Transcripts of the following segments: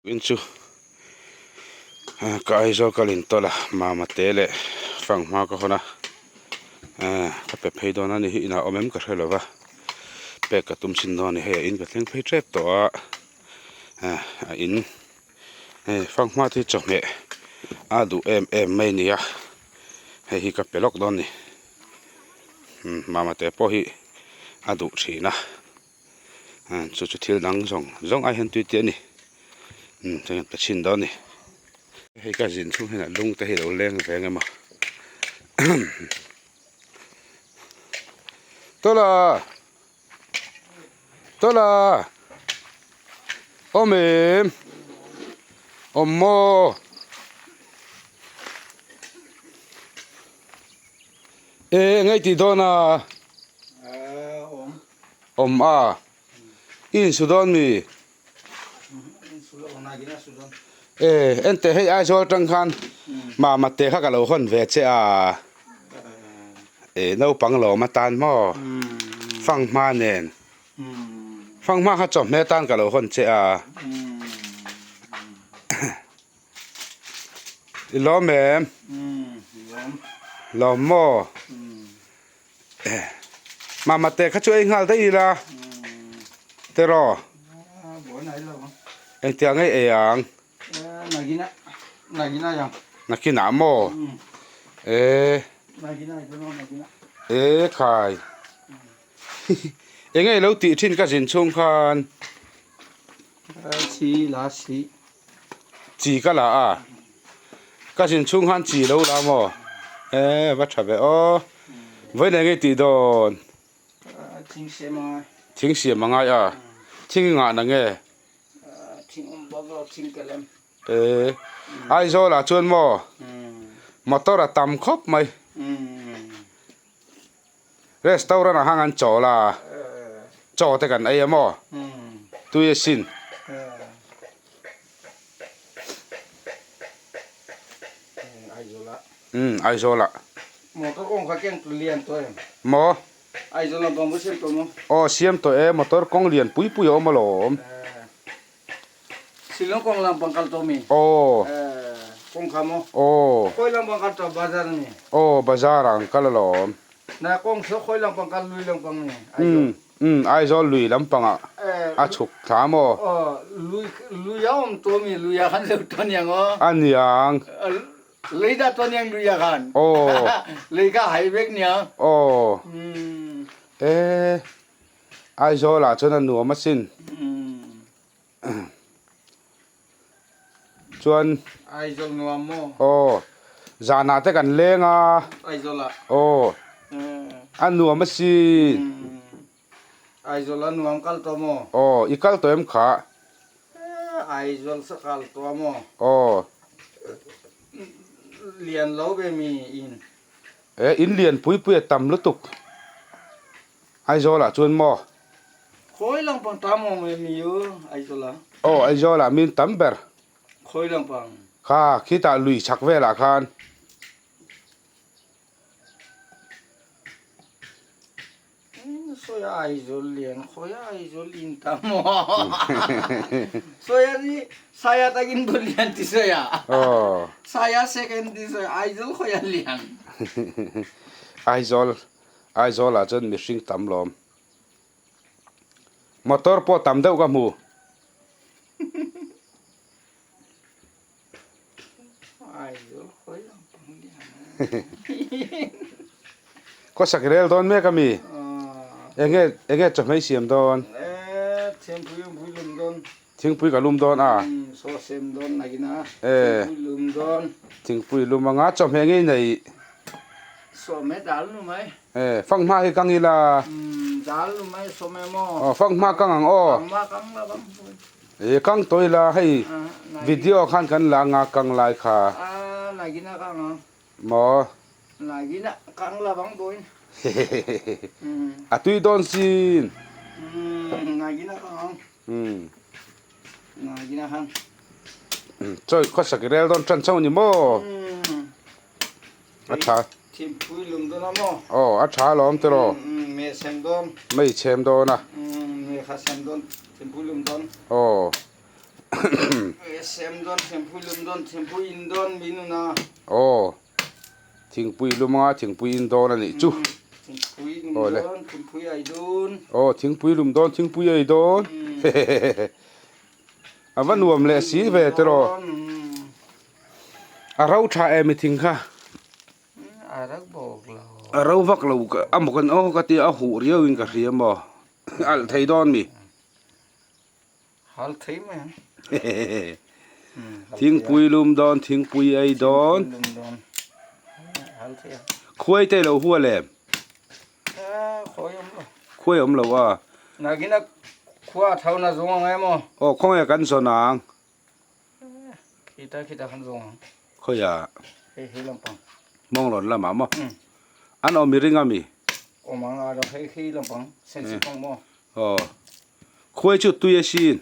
In chu ka Aizawl kal in tawlh a mama te leh fanghma ka hawn a ka pe phei dawn a ni hi inah awm em ka hre lo va pek ka tum chin dawn a ni hei a in ka thleng phei tep tawh a a in hei fanghma te hi chawhmeh a duh em em mai a ni a hei hi ka pe lawk dawn a ni mama te pawh hi a duh thin a. Chu chu thil dang zawng zawng ai hian tui tih a ni chuan ka chhin dawn a ni hei ka zin chhung hian a lung te hi a lo leng ve ang em a tawla tawla awm em awm maw e eng ei tih dawn a. Awm a, i insu dawn mi? E, ente hei Aizawl atang khan mama te kha ka lo hawn ve che a, e naupang lawm atan maw fanghma nen, fanghma kha chawhmeh atan ka lo hawn che a, i lawm em? Lawm maw? Mama te kha chu ei nghal daih ila tiraw engtiang nge ei ang nakinah maw eh eh khai eng nge ilo tih thin ka zin chhung khan Chi ka la a, ka zin chhung khan chi lo la maw? E va tha ve aw, vawiin eng nge tih dawn? Thing siam a ngai. Thing siam a ngai a, thing i ngah na nge? Thing awm bawk lo, thing ka lem. E, Aizawl ah chuan maw motor a tam khawp mai. Restaurant ah khan kan chawl a, chaw te kan ei a maw? Tui asin. Umm Aizawl ah. Motor kawng kha keng lian tawh em? Maw? Aizawl ah bamboo siam tawh maw? Aw siam tawh e, motor kawng lian pui pui a awm alawm. Shillong kawng lampang kal tawh mi? Aw. Kawng kha maw? Aw. Khawi lampang kal tawh bazar mi? Aw bazar ah an kal alawm. Na kawng saw khawi lampang kal lui lampang mi? Aizawl. Umm Aizawl lui lampang ah a chhuk thla maw? Aw lui lui a awm tawh mi lui ah khan lo tawh niang aw. A niang. Lei dah tawh niang lui ah khan. Aw. Lei kha hai vek niang. Aw. E Aizawl ah chuan a nuam asin. Chuan. Aizawl nuam maw? Aw. Zanah te kan leng a. Aizawl ah. Aw. A nuam asin. Aizawl a nuam kal tawh maw? Aw, i kal tawh em kha? Aizawl sa kal tawh maw? Aw. Lian lo ve mi in. E, in lian pui pui a tam lutuk. Aizawl ah chuan maw? Khawi lampang tam awm em mi u Aizawl ah? Aw Aizawl ah min tam ber. Khawi lampang? Kha khitah lui chhak velah khan. Sawi Aizawl lian khawi Aizawl in tam maw? Sawi a ni Saya takin bu lian ti sawi a. Saya second ti sawi Aizawl khawi a lian. Aizawl Aizawl ah chuan mihring tam lawm. Motor pawh tam deuh ka hmu. Khawsak rel dawn mek a mi? Enge enge chawhmeh i siam dawn? Thingpui ka lum dawn a. Thingpui lum anga chawhmeh ngei nei. Fanghma hi kang ila. Fanghma kang ang aw. E kang tawi la hei video khan kan la nga kang lai kha. Nagina kang ang. Maw. Nagina kang la bang boin. A tui dawn sin. Nagina kang ang. Nagina kang. Choi khawsak i rel dawn tan chauh ni maw. A tha. Thingpui lum dawn a maw? Aw, a tha alawm tiraw? Mei chhem dawn. Mei chhem dawn a. Mei kha chhem dawn, thingpui lum dawn. Aw. Sem dawn thingpui lum dawn thingpui in dawn mi nun a. Aw thingpui lum anga thingpui in dawn a nih chu. Thingpui lum dawn thingpui ei dawn. Aw thingpui lum dawn thingpui ei dawn. A va nuam leh si ve tiraw. A ro tha em i thing kha. A ro bawk lo. A ro vak lo a maw kan aw ka tia a huh riau in ka hria maw. Alh thei dawn mi. Hal thei mai ang. Thingpui lum dawn thingpui ei dawn. Hal thei ang. Khuai te lo hua lem. Khuai awm lo. Khuai awm lo a. Nagina khua thau na zawng ang em aw. Aw khawnge kan zawn ang. Khita khita kan zawng ang. Khawiah? Hei hei lampang. Mawnglawn lamah maw? An awm i ring a mi? Awm ang a hei hei lampang sensi pang maw? Aw. Khuai chu tui a sin.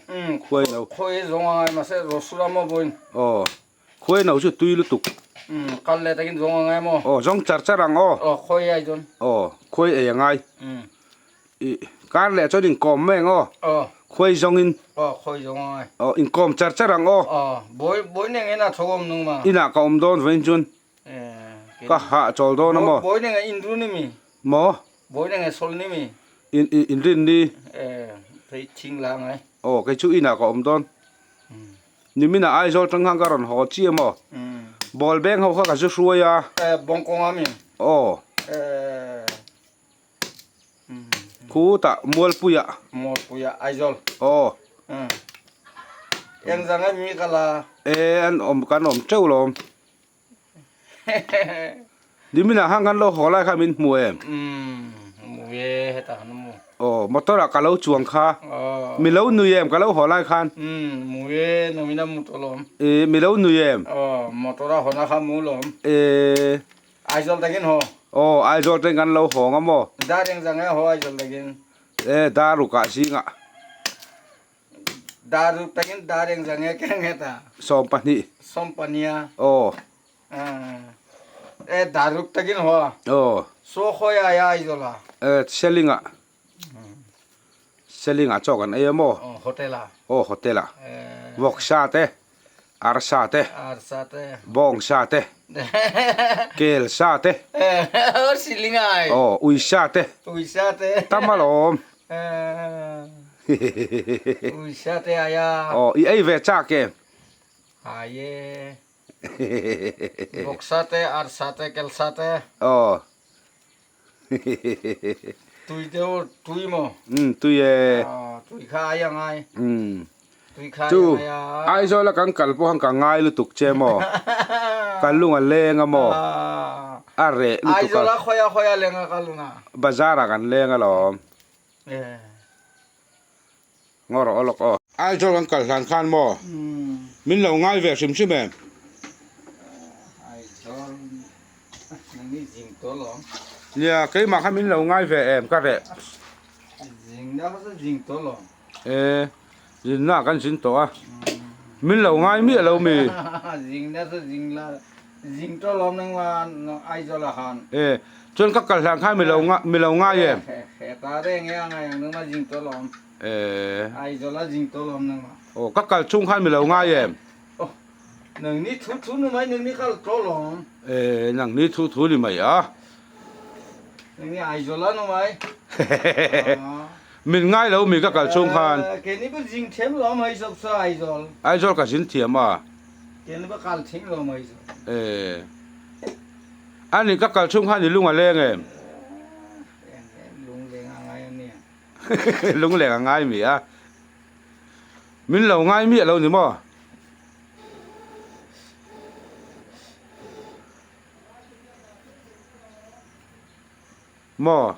Khuai no. Khuai zawng angai mahse Rosula maw vawiin. Aw. Khuai no chu tui lutuk. Kal leh takin zawng angai maw? Aw zawng char char ang aw. Aw khuai ai chuan. Aw khuai ei angai. I kar leh chuan inkawm mai ang aw. Aw. Khuai zawngin. Aw khuai zawng angai. Aw inkawm char char ang aw. Aw bawi bawi neng inah tho awm nung ma. Inah ka awm dawn vawiin chuan. Ka hah chawl dawn a maw. Bawi neng in ru ni mi. Maw. Bawi neng sol ni mi. In in rin ni. Phei thing la ngai. Aw kei chu inah ka awm dawn. Niminah Aizawl tang khan ka rawn haw chiah maw. Ball beng ho kha ka zu hruai a. Bawngkawng a mi. Aw. Khutah Mualpuiah. Mualpuiah Aizawl. Aw. Eng zang em mi ka la. E an awm kan awm teuh lawm. Niminah khan kan lo haw lai kha min hmu em? Umm hmu e hetah khan hmu. Aw motor ah ka lo chuang kha. Aw. Mi lo nui em ka lo haw lai khan? Umm hmu e nimina hmu tawh lawm. E mi lo nui em? Aw motor a hawn a kha hmu lawm. E. Aizawl takin haw. Aw Aizawl teng kan lo hawng a maw? Dar eng zang e haw Aizawl takin. E dar rukah zingah. Dar ruk takin dar eng zang e keng heta. 20. Sawmpahnia. Aw. E dar ruk takin haw. Aw. Saw khawi ai a Aizawl ah. E Seling ah. Seling ah chaw kan ei a maw? Aw hotel ah. Aw hotel ah. Vawksa te. Arsa te. Arsa te. Bawngsa te. Kelsa te. Siling ai. Aw uisa te. Uisa te. Tam alawm. Uisa te ai a. Aw i ei ve chak em? Ai e. Vawksa te, arsa te, kelsa te. Aw. Tui deuh tui maw? Umm tui e. Aw tui kha ai a ngai. Umm. Tui kha ai Chu a ngai a. Aizawl a kan kal pawh khan ka ngai lutuk che maw? Ka lung a leng a maw? A reh lutuk a. Aizawl a khawi a khawi a leng a ka lung a. Bazar ah kan leng alawm. Eh. Ngaw rawh aw lawk aw. Aizawl kan kal hlan khan maw? Min lo ngai ve hrim hrim em? Aizawl nang ni zing tawh lawm. Nia keimah kha min lo ngai ve em ka reh. Zing na kha chu zing tawh lawm. E zin na kan zin tawh a. Min lo ngai miah lo mi. Zing na chu zing la zing tawh lawm nang ma Aizawl ah khan. E chuan ka kal hlan khan mi lo mi lo ngai em? Heta reng e a ngai ang nang ma zing tawh lawm. Eh. Aizawl a zing tawh lawm nang ma. Aw ka kal chung khan mi lo ngai em? Aw nang ni thu thu ni mai nang ni kal tawh lawm. Eh nang ni thu thu ni mai a. Nang ni Aizawl a nu mai. Min ngai lo mi ka kal chung khan. Ke ni pa zing thiam lawm hei sawp sa Aizawl. Aizawl ka zin thiam a. Ke ni pa kal thing lawm Aizawl. Eh. Ani ka kal chung khan i lung a leng em? Lung leng a ngai a nia. Lungleng a ngai mi a. Min lo ngai miah lo ni maw? Maw?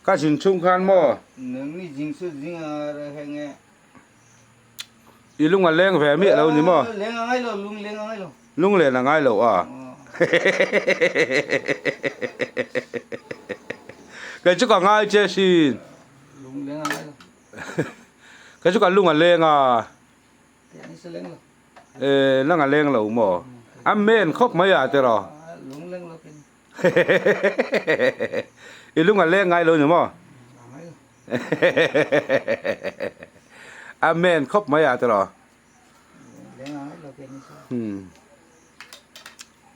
Ka zin chhung khan maw? Nang ni zing chu zing a heng e. I lung a leng ve miah lo ni maw? Leng a ngai lo, lung leng a ngai lo. Lung len a ngai lo a. Kei chu ka ngai che sin. Lung leng a ngai lo. Kei chu ka lung a leng a. Tiang se leng lo. E nang a leng lo maw? A men khawp mai a tiraw? Lung leng lo kin. I lung a leng ngai lo ni maw? Ngai lo. Amen khawp mai a tiraw. Hmm.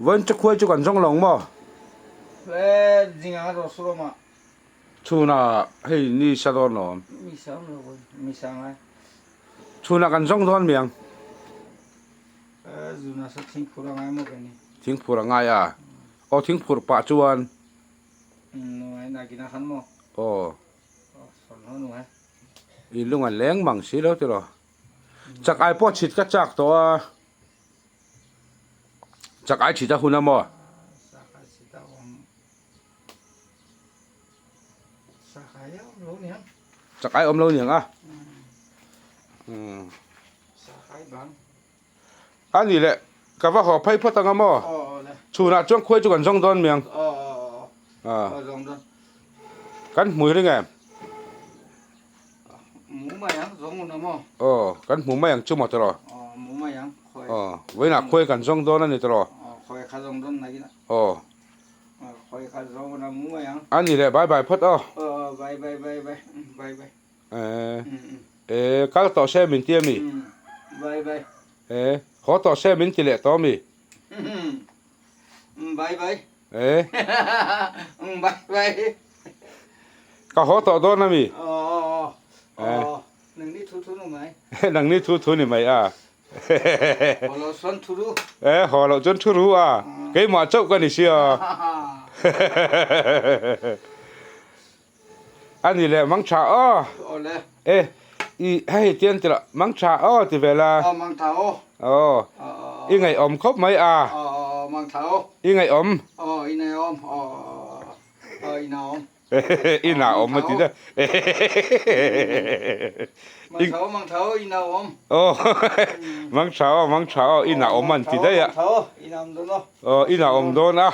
Vawiin chu khuai chu kan zawng lo ang maw? Chhunah hei ni sa dawn lo awm. Chhunah kan zawng dawn miang. Thingphur a ngai a. Aw thingphur pah chuan. Aw. I lung a leng mang si lo tiraw. Chak ai pawh chhit ka chak tawh a. Chak ai chhit a hun a maw? Chak ai awm lo niang a. A nih leh ka va haw phei phawt ang a maw? Chhunah chuan khuai chu kan zawng dawn miang. Kan hmui ring em? Aw, kan hmu mai ang chu maw tiraw? Aw, vawiinah khuai kan zawng dawn a ni tiraw? Aw. A nih leh bye bye phawt aw. E kal tawh se min ti a mi? E haw tawh se min ti leh tawh a mi? E ka haw tawh dawn a mi? Nangni thu thu ni mai a. E haw loh chuan thu ru a, keimah chauh ka ni sia. A ni leh mang tha aw. Awle. E i hei tian ti lah mang tha aw ti ve la. Aw mang tha aw. Aw. I ngaihawm khawp mai a. Aw mang tha aw. I ngaihawm. Aw i ngaihawm aw aw i naawm. I naawm a ti da. Mang tha aw mang tha aw i naawm. Aw mang tha aw mang tha aw i naawm an ti daih a. Mang tha aw i naawm dawn aw. Aw i naawm dawn a.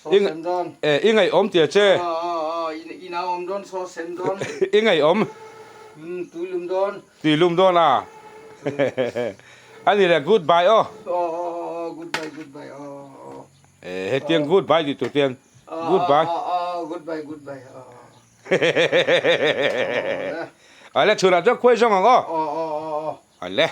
I ngaihawm tia che. I naawm dawn saw sem dawn. I ngaihawm. Tui lum dawn. Tui lum dawn a. A ni le goodbye aw. Aw goodbye goodbye aw. Hetiang goodbye tih tur tian goodbye. Goodbye goodbye aw. Ale chhunah chuan khuai zawng ang aw. Ale.